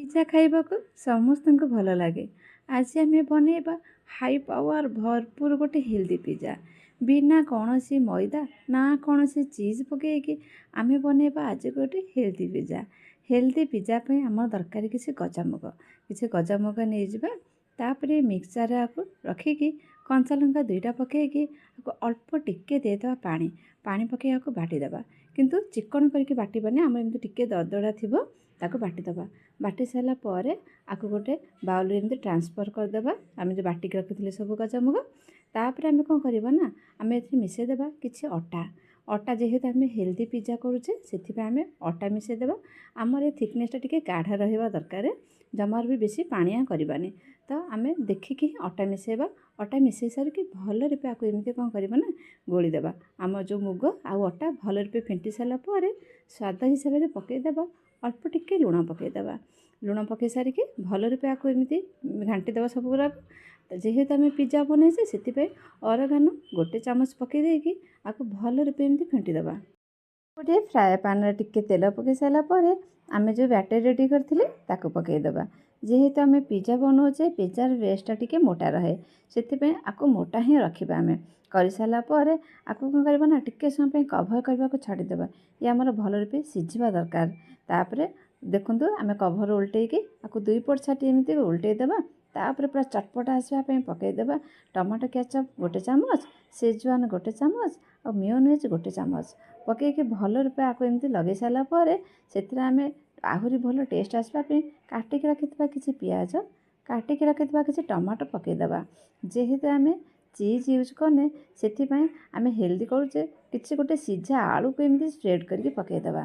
Pizza ଖାଇବାକୁ ସମସ୍ତଙ୍କୁ ଭଲ ଲାଗେ। ଆଜି ଆମେ ବନେଇବା ହାଇ ପାୱାର ଭରପୁର ଗୋଟେ ହେଲ୍ଦି ପିଜା। ବିନା କୌଣସି ମଇଦା ନା କୌଣସି ଚିଜ୍ ପକାଇକି ଆମେ ବନେଇବା ଆଜି ଗୋଟେ ହେଲ୍ଦି ପିଜା। ହେଲ୍ଦି ପିଜା ପାଇଁ ଆମର ଦରକାର କିଛି ଗଜାମୁଗ। କିଛି ଗଜାମୁଗ ନେଇଯିବା। ତାପରେ ମିକ୍ସଚରରେ ଆକୁ ରଖିକି କଞ୍ଚା ଲଙ୍କା ଦୁଇଟା ପକାଇକି ଆକୁ ଅଳ୍ପ ଟିକେ ଦେଇଦେବା ପାଣି। ପାଣି ପକାଇ ଆକୁ ବାଟିଦେବା, କିନ୍ତୁ ଚିକଣ କରିକି ବାଟିବାନି। ଆମର ଏମିତି ଟିକେ ଦରଦରା ଥିବ, ତାକୁ ବାଟିଦେବା। ବାଟି ସାରିଲା ପରେ ଆକୁ ଗୋଟେ ବାଉଲରେ ଏମିତି ଟ୍ରାନ୍ସଫର୍ କରିଦେବା, ଆମେ ଯେଉଁ ବାଟିକି ରଖିଥିଲେ ସବୁ ଗଜାମୁଗ। ତାପରେ ଆମେ କ'ଣ କରିବା ନା, ଆମେ ଏଥିରେ ମିଶାଇଦେବା କିଛି ଅଟା। ଅଟା ଯେହେତୁ ଆମେ ହେଲ୍ଦି ପିଜା କରୁଛେ, ସେଥିପାଇଁ ଆମେ ଅଟା ମିଶାଇଦେବା। ଆମର ଏ ଥିକନେସ୍ଟା ଟିକେ ଗାଢ଼ା ରହିବା ଦରକାର, ଜମାରୁ ବି ବେଶୀ ପାଣିଆ କରିବାନି। ତ ଆମେ ଦେଖିକି ହିଁ ଅଟା ମିଶାଇବା। ଅଟା ମିଶାଇ ସାରିକି ଭଲ ରୂପେ ଆକୁ ଏମିତି କ'ଣ କରିବା ନା, ଗୋଳିଦେବା। ଆମର ଯେଉଁ ମୁଗ ଆଉ ଅଟା ଭଲ ରୂପେ ଫେଣ୍ଟି ସାରିଲା ପରେ ସ୍ୱାଦ ହିସାବରେ ପକାଇଦେବା ଅଳ୍ପ ଟିକେ ଲୁଣ। ପକାଇଦେବା ଲୁଣ। ପକାଇ ସାରିକି ଭଲ ରୂପେ ଆକୁ ଏମିତି ଘାଣ୍ଟି ଦେବା ସବୁ ଗୁଡ଼ାକ। ଯେହେତୁ ଆମେ ପିଜା ବନେଇଛେ, ସେଥିପାଇଁ ଅରେଗାନୋ ଗୋଟେ ଚାମଚ ପକାଇ ଦେଇକି ଆକୁ ଭଲ ରୂପେ ଏମିତି ଫେଣ୍ଟି ଦେବା। ଗୋଟିଏ ଫ୍ରାଏ ପ୍ୟାନ୍ରେ ଟିକେ ତେଲ ପକାଇ ସାରିଲା ପରେ ଆମେ ଯେଉଁ ବ୍ୟାଟର ରେଡ଼ି କରିଥିଲେ, ତାକୁ ପକାଇଦେବା। ଯେହେତୁ ଆମେ ପିଜା ବନାଉଛେ, ପିଜାର ବେସ୍ଟା ଟିକେ ମୋଟା ରହେ, ସେଥିପାଇଁ ଆକୁ ମୋଟା ହିଁ ରଖିବା ଆମେ। କରିସାରିଲା ପରେ ଆକୁ କ'ଣ କରିବା ନା, ଟିକେ ସମୟ ପାଇଁ କଭର୍ କରିବାକୁ ଛାଡ଼ିଦେବା। ଇଏ ଆମର ଭଲ ରୂପେ ସିଝିବା ଦରକାର। ତାପରେ ଦେଖନ୍ତୁ, ଆମେ କଭର୍ ଓଲଟେଇକି ଆକୁ ଦୁଇ ପଟ ସାଇଟ୍ ଏମିତି ଓଲଟେଇ ଦେବା। ତାପରେ ପୁରା ଚଟପଟା ଆସିବା ପାଇଁ ପକାଇଦେବା ଟମାଟୋ କ୍ୟାଚଅପ୍ ଗୋଟେ ଚାମଚ, ସେଜୱାନ୍ ଗୋଟେ ଚାମଚ ଆଉ ମିଓନିଜ୍ ଗୋଟେ ଚାମଚ। ପକାଇକି ଭଲ ରୂପେ ଆକୁ ଏମିତି ଲଗାଇ ସାରିଲା ପରେ ସେଥିରେ ଆମେ ଆହୁରି ଭଲ ଟେଷ୍ଟ ଆସିବା ପାଇଁ କାଟିକି ରଖିଥିବା କିଛି ପିଆଜ, କାଟିକି ରଖିଥିବା କିଛି ଟମାଟୋ ପକାଇଦେବା। ଯେହେତୁ ଆମେ ଚିଜ୍ ୟୁଜ୍ କନେ, ସେଥିପାଇଁ ଆମେ ହେଲ୍ଦି କରୁଛେ, କିଛି ଗୋଟେ ସିଝା ଆଳୁକୁ ଏମିତି ସ୍ପ୍ରେଡ଼୍ କରିକି ପକାଇଦେବା।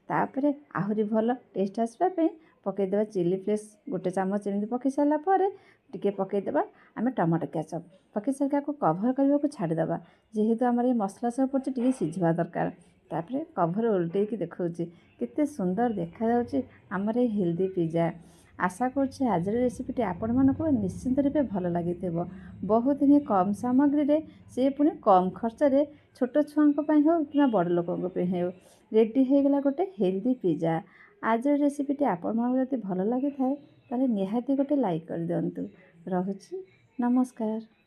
ତାପରେ ଆହୁରି ଭଲ ଟେଷ୍ଟ ଆସିବା ପାଇଁ ପକାଇଦେବା ଚିଲି ଫ୍ଲେକ୍ସ ଗୋଟେ ଚାମଚ। ଏମିତି ପକାଇ ସାରିଲା ପରେ ଟିକେ ପକାଇଦେବା ଆମେ ଟମାଟୋ କ୍ୟାଚଅପ୍। ପକାଇ ସାରିକି ଆକୁ କଭର୍ କରିବାକୁ ଛାଡ଼ିଦେବା। ଯେହେତୁ ଆମର ଏ ମସଲା ସବୁ ପଡ଼ୁଛି, ଟିକେ ସିଝିବା ଦରକାର। ତାପରେ କଭର୍ ଓଲଟେଇକି ଦେଖାଉଛି, କେତେ ସୁନ୍ଦର ଦେଖାଯାଉଛି ଆମର ଏ ହେଲ୍ଦି ପିଜା। ଆଶା କରୁଛି ଆଜିର ରେସିପିଟି ଆପଣମାନଙ୍କୁ ନିଶ୍ଚିନ୍ତ ରୂପେ ଭଲ ଲାଗିଥିବ। ବହୁତ ହିଁ କମ୍ ସାମଗ୍ରୀରେ, ସେ ପୁଣି କମ୍ ଖର୍ଚ୍ଚରେ, ଛୋଟ ଛୁଆଙ୍କ ପାଇଁ ହେଉ କିମ୍ବା ବଡ଼ ଲୋକଙ୍କ ପାଇଁ ହେଉ, ରେଡ଼ି ହେଇଗଲା ଗୋଟେ ହେଲ୍ଦି ପିଜା। ଆଜିର ରେସିପିଟି ଆପଣମାନଙ୍କୁ ଯଦି ଭଲ ଲାଗିଥାଏ, ତାହେଲେ ନିହାତି ଗୋଟେ ଲାଇକ୍ କରିଦିଅନ୍ତୁ। ରହୁଛି, ନମସ୍କାର।